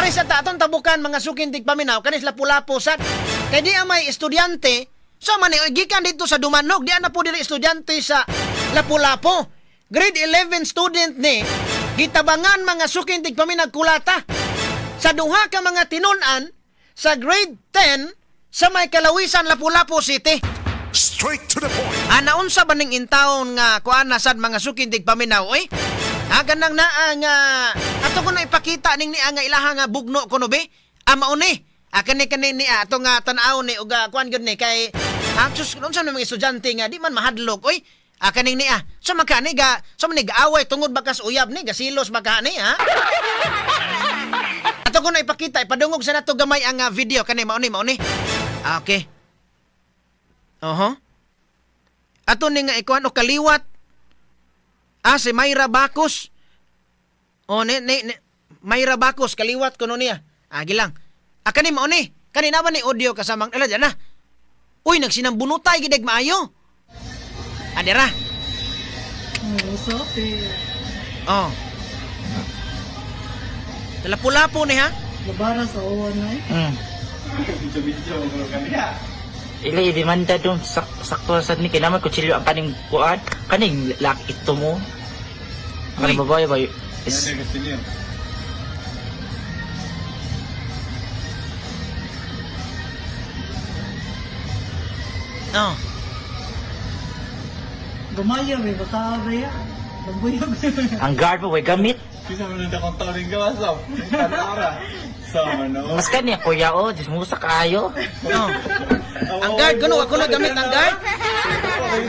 Ari sa ta atong tabukan, mga suking tigpaminaw, kanis Lapu-Lapu sad. Kay di ang may estudyante, so man ni gikan dito sa Dumanog, di na po diri estudyante sa Lapu-Lapu. Grade 11 student ni gitabangan, mga suking tigpaminaw, kulata sa duha ka mga tinun-an sa grade 10 sa may Kalawisan, Lapu-Lapu City. Straight to the point. Ana, unsa ba ning intawon nga kuan na sad, mga suking tigpaminaw, oy? Ganang naa nga ato ko na ipakita ning niya nga ilaha nga bugno kuno be. Ah, mao ni. Ah, kani kani ni ato nga tan-aw ni ug kuan gyud ni kay sus, unsa man mga estudyante nga di man mahadlok, oy. Ah, kaning niya. So makani ga so man away tungod bakas uyab ni, gasilos baka ni, ha? Ato ko na ipakita, ipadungog sa nato gamay ang video kani, mao ni, mao ni. Ah, okay. Oho. Ato ni nga ikuan o kaliwat. Ah, si Mayra Bacos. O, ni Mayra Bacos, kaliwat kuno niya. Ah, gilang. Ah, kani mao ni. Kani naman ni audio kasamang ala na. Uy, nagsinambunutay gid maayo. Adira. Oh, sote. Oh. Lapu-lapu ni ha. Labara sa uwan na eh. Ila demanda dong sakto sad ni kay naman kutsilyo ang kaning kuan kaning lak ito mo. Kaning Uy. babae ba is Oh. Gumaya may bata ba ya? Nabuyog. Ang guard mo way gamit. Bisa mo nang akong taon gawas oh. Tanara. Sama no. Mas kani kuya oh, dis mo sa kaayo. Oh. Ang guard kuno, ako na gamit ang guard.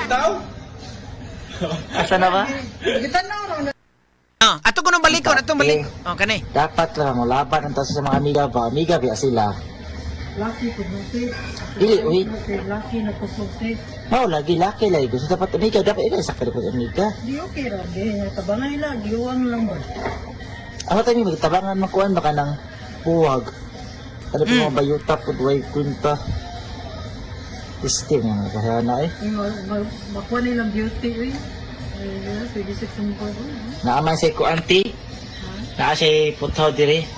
Tao? Asa na ba? Kita na na. Oh, ato kuno balikon, ato balik. Oh, kani. Dapat lang mo laban ang sa mga amiga ba, amiga biya sila. Laki ko sote. Dili, uy. Laki na ko sote. Mao lagi laki lagi gusto dapat amiga dapat ila sa kani amiga. Di okay ra di tabangay la giuwang lang ba. Ako tayo magtabangan makuan baka ng buwag. Ano po mga bayuta po way kwenta. Este nga kaya na eh. Ay, makuha nilang beauty uy. Ay, pwede sa sumpah. Naaman sa ko auntie. Naa siya putaw dire.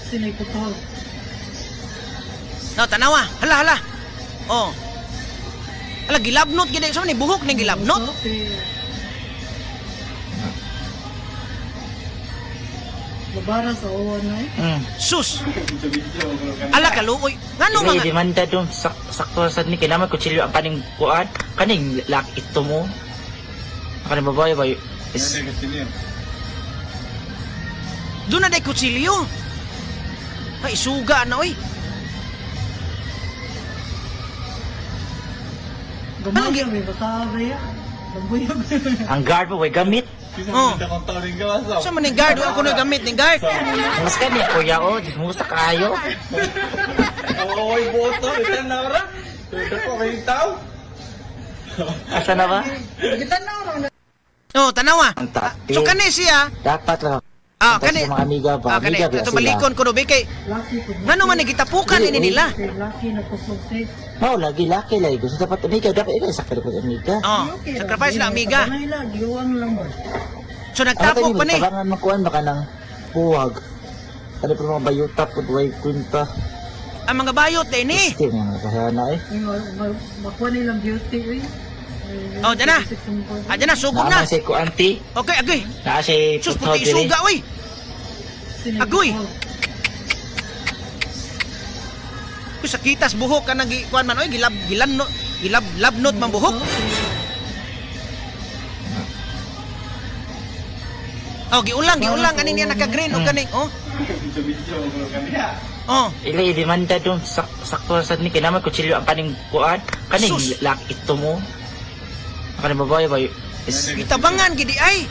Sinay ko to. No, tanawa. Hala, hala. Oh. Hala, gilabnot gid so ni buhok ni gilabnot. Sote. Labara sa uwan na eh. Sus. Ala kaluoy. Ngano Ila mga demanda dong sakto sad ni kay naman kutsilyo ang kaning kuan kaning lak ito mo. Kaning babae ba is Doon na day kutsilyo. Ay, suga na, oy. Gumaya may bata ba ya? Nabuyog. Ang guard mo way gamit. Bisa Oh. mo nang akong taon gawas oh. Sa man ning guard, ako na gamit ning guard. Mas kani kuya oh, dis mo sa kaayo. Oo, oy boto, tanara. Tudo ko kay tao. Asa na ba? Kita na na. Oh, tanawa. Ang tapi. So kani siya, Dapat lang ah, ang kani sa mga amiga ba, ah, kani amiga biya ato sila. balikon ko no kay Laki ko. ngano man ni gitapukan Dili, ini uy. nila. Laki na ko sote. Mao lagi laki lagi gusto dapat amiga dapat ila sa kani amiga. Oh, sacrifice la amiga. Tabangay la giuwang lang ba. So Ako nagtapok tayo pa ni. magtabangan makuan baka ng buwag. Ano po mga bayuta po way kwenta. Ang mga bayot din ni. Este nga kaya na eh. Ay, makuha nilang beauty uy. Ay, Oh, dyan na. pwede sa sumpah. Ah, dyan na sugod na. Naaman sa ko auntie. Okay, agoy. Naa siya Sus, putaw puti dire. suga, oy. Sinay ko Agoy. to. Kuy sakitas buhok ka nang kuan man oy, gilab gilan no, gilab labnot man buhok. Oh, giulang giulang ani niya naka-green og kaning oh. Oh, Ila demanda dong sakto sad ni kay naman kutsilyo ang kaning kuan kaning Sus. lak ito mo. Kaning babae ba is gitabangan gidi ay.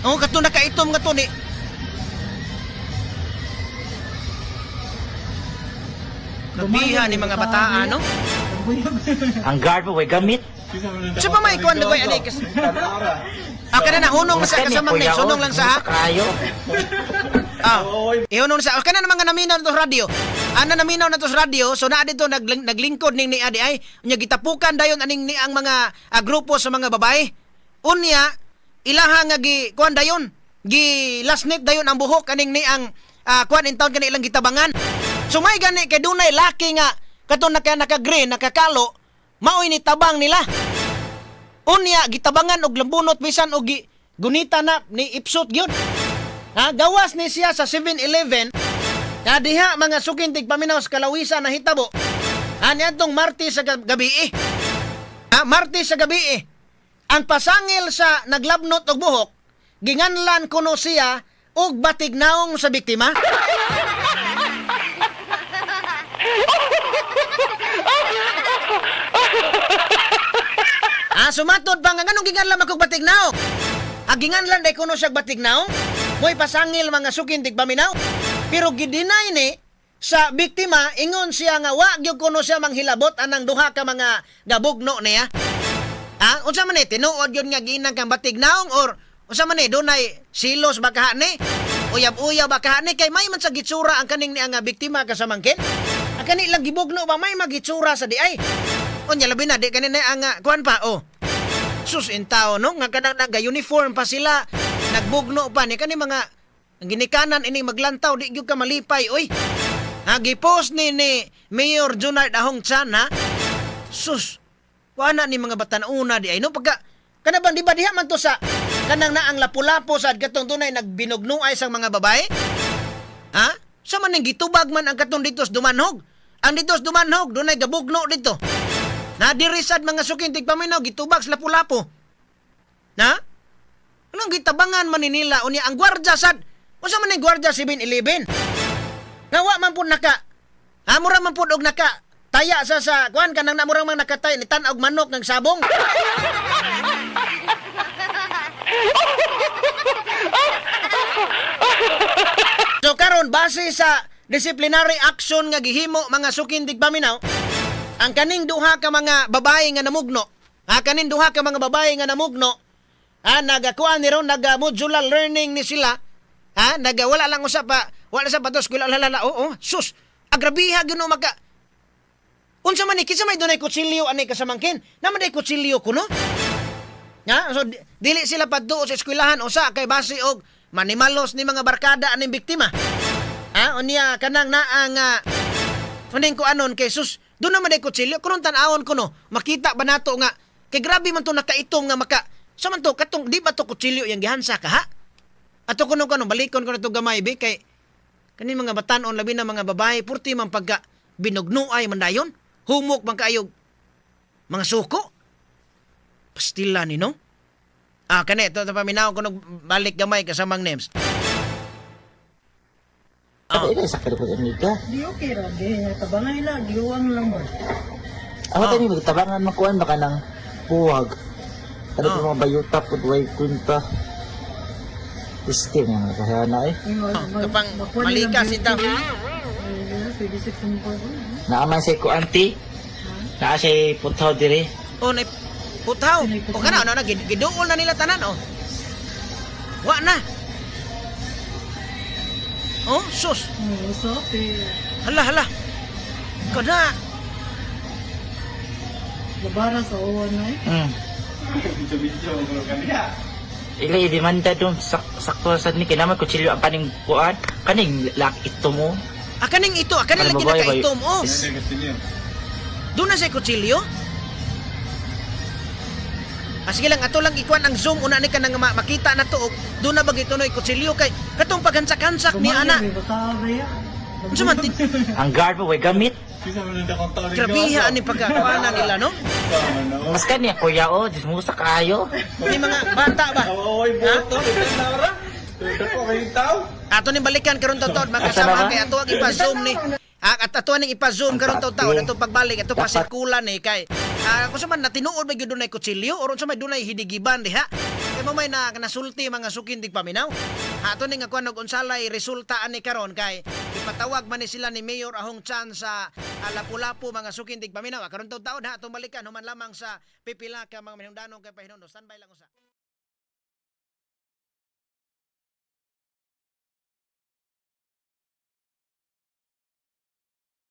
Oh, kato nakaitom nga to ni. Grabihan ni mga bataan, no? Ang guard mo way gamit. Sa pa may kuan dagoy ani kas. Ah, kana na hunong na Mas sa kani kasamang ni kuya oh, sunong lang sa ha. kaayo. Ah. Ihunong sa kana na mga naminaw na to sa radyo. Ana naminaw na to sa radyo, so naa dito naglingkod ning ni adi ay unya gitapukan dayon aning ni ang mga grupo sa mga babae. Unya ilaha nga gi kuan dayon. Gilasnit dayon ang buhok kaning ni ang kuan in town kani ilang gitabangan. So may gani kay dunay laki nga kato naka naka-green, nakakalo, maoy ni tabang nila. Unya gitabangan og lambunot bisan og gunita na ni ipsot gyud. Ha, gawas ni siya sa 7-Eleven. Na diha mga sukin tigpaminaw sa Kalawisa na hitabo. Ha, niadtong Martes sa gabi eh. Ha, Martes sa gabi eh. Ang pasangil sa naglabnot og buhok, ginganlan kuno siya og batignaong sa biktima. Ah, sumatod pa nga nganong ginganlan man kog batignaong? Ah, ginganlan day kuno siya batignaong? Mo'y pasangil mga sukin tigpaminaw. Pero gidinay ni sa biktima, ingon siya nga wa gyud kuno siya manghilabot anang duha ka mga gabugno niya. Ah, unsa man ni tinuod gyud nga ginang kang batignaong or unsa man ni dunay silos ba kaha ni? Uyab-uyab ba kaha ni kay may man sa gitsura ang kaning niya nga biktima kasamangkin? Ang kani lang gibugno ba may magitsura sa di ay. Unya labi na di kani na ang kuan pa oh. Sus in tao no nga kanang naga-uniform pa sila, nagbugno pa ni kani mga ang ginikanan ini maglantaw di gyud ka malipay oy. Ha, gipost ni Mayor Junard Ahong Chan ha. Sus, wala ni mga batan-una di ay no pagka kana bang di ba diha man to sa kanang naang lapu-lapo sa katong dunay nagbinugnuay sang mga babae? Ha? Sa man ning gitubag man ang katong dito sa Dumanhog. Ang dito sa Dumanhog dunay gabugno dito. Na diri sad mga suking tigpaminaw gitubag sa lapu-lapo. Na? Anong gitabangan man ni nila unya ang gwardiya sad? Unsa man ning gwardiya 7-Eleven? Nawa man pud naka. Ha, mura man pud og naka. Taya sa kuan kanang namurang man nakatay ni tan-og manok ng sabong. So karon base sa disciplinary action nga gihimo mga sukin tigpaminaw, ang kaning duha ka mga babae nga namugno, ha, kaning duha ka mga babae nga namugno, ha, nagakuan ni ron, naga modular learning ni sila, ha, naga wala lang usa pa, wala sa patos kula lalala, oo, sus, agrabiha gyud no maka. Unsa man ni kinsa may dunay kutsilyo ani kasamangkin? Naman day kutsilyo kuno? Ha? So dili sila padtuo sa eskwelahan usa kay base og manimalos ni mga barkada aning biktima. Ha? Unya kanang naa nga uning ko anon kay sus doon naman day kutsilyo kunon tan-awon kuno makita ba nato nga kay grabe man to nakaitom nga maka sa man to katong di ba to kutsilyo yang gihansa ka ha? Ato kuno kuno balikon kuno to gamay be kay kaning mga batan-on labi na mga babae purti man pagka binugnuay man dayon humok man kaayog mga suko. Pastila ni no? Ah, kani ito paminaw ko balik gamay kasamang names. Oh. Ila sakit ko amiga. Di okay ra, di. Tabangay lang, giuwang lang ba. Ako tayo may tabangan makuan baka ng buwag. Ano Oh. oh. mga bayuta pud way kwenta. Este nga kaya na eh. Ingon, Oh, kapang makuha nilang malika si beauty. tao. Ay, sige, sige, sumpol. Naaman say ko auntie. Naa siya putaw dire. Oh, nay putaw. O kana ano na giduol na nila tanan oh. Wa na. Oh, sus. Oh, sote. Hala hala. Kana. Labara sa uwan na eh. Ila demanda dong sakto sad ni kinama kutsilyo ang kaning kuan kaning lak ito mo. Ah, kaning ito, ah, kaning Kaning lagi babae ba nakaitom oh. Doon na sa kutsilyo. Ah, sige lang, ato lang ikuan ang zoom una ni ka nang makita na to og doon na ba gitunoy kutsilyo kay katong paghansak-hansak ni ana. May bata ba ya? Unsa man Ang guard mo way gamit. grabiha ani pagkakuana nila no? Mas kani kuya oh, Diyos mo sa kaayo. Ni mga bata ba? Oy, boto, na ra. Dako kayong tao. Ato ni balikan karon taon Asa magkasama na ba? kay ato ang ipa-zoom ni. Ah, at ato ning ipa-zoom karon taon taon ato pagbalik ato Dapat. pasirkulan ni kay kung sa man natinuod ba gyud dunay kutsilyo or unsa may dunay hidigiban diha. Kay mo may na nasulti mga sukin tigpaminaw. Ato ning akuan og unsalay resulta ani karon kay ipatawag man ni sila ni Mayor Ahong Chan sa Lapu-Lapu mga sukin tigpaminaw. Karon taon taon ha atong balikan human lamang sa pipila ka mga minungdanong kay pahinungdo. Standby lang usa.